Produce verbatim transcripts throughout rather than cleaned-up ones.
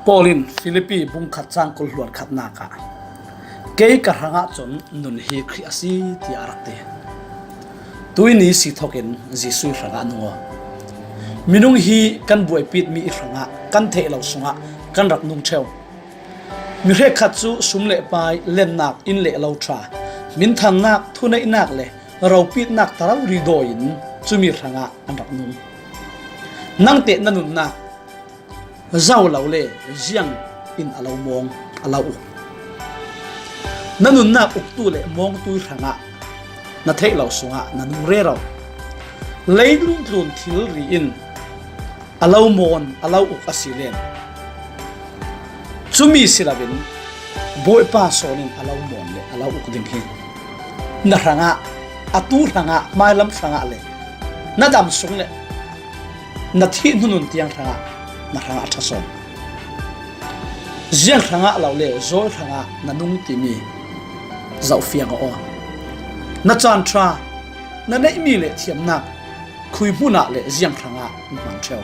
Paul in Philippi bung khat cang kul hluan khatnak ah, "Kei ka hrangah cun nun hi Khrih a si," tiah a rak ti. Tuini si thokin Jesuh hrangah nung aw. Minung hi kan buaipitmi ih hrangah kan theih lo sungah kan rak nung ṭheu. Mi hrekkhat cu sum le pai, lennak, inn le lo ṭha, hminthannak, thuneihnak le ropitnak tarori dawi in cumi hrangah an rak nung. Nangteh na nunnak zo lo le ziang in a lo mawng, a lo uk? Na nunnak uktu le mawngtu ih hrangah na theih lo sungah na nung rero. Leilung tlun thilri in a lo mawn, a lo uk a si len, cumi si loin Bawipa sawn in a lo mawn le a lo uk ding hi. Na hrangah, atu hrangah, hmailam hrangah le na dam sung le na thih hnu nun tiang hrangah na hrangah a ṭha sawn. Ziang hrangah lo le zawi hrangah na nung timi zohfiang aw. Na caan ṭha, na neihmi le thiamnak khui hmun ah le ziang hrangah na hmang ṭheu?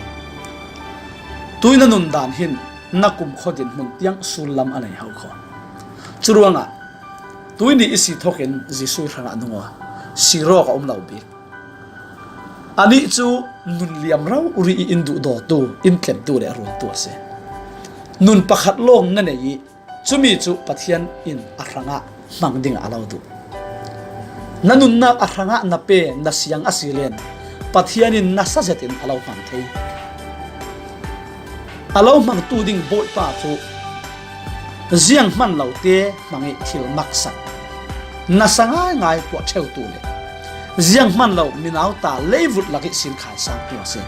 Tui na nun dan hin na kumkhua dinhmun tiang sullam a nei hau kho. Curuangah tuini i si thokin Jesuh hrangah nung aw. Sir awk a um lo bik. Anih cu nun liam rori ih in duhdawtu, in tlemtu le runtu a si. Nun pakhat lawng na nei ih cumi cu Pathian in a hrangah hmang ding a lo duh. Na nunnak a hrangah na pe, na siang a si len Pathian in nasa zetin a lo hmang thei. A lo hmangtu ding Bawipa cu zianghman lote hmang ih thil maksak, nasa ngaingai puah ṭheutu le zianghman lo minauta leivut lak ih sin khaisangtu a si.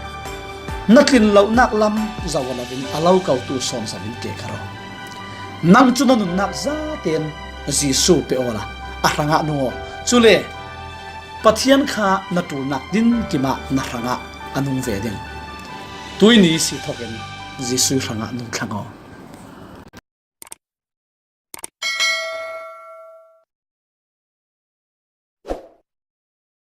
Na tlin lonak lam zo loin a lo kotu sawn zo in ke ka ro. Nang cu na nunnak zaten Jesuh pe awla a hrangah nung aw. Cule Pathian kha na ṭulnak dinkim ah na hrangah a nung ve ding. Tuini si thokin Jesuh hrangah nung thlang aw.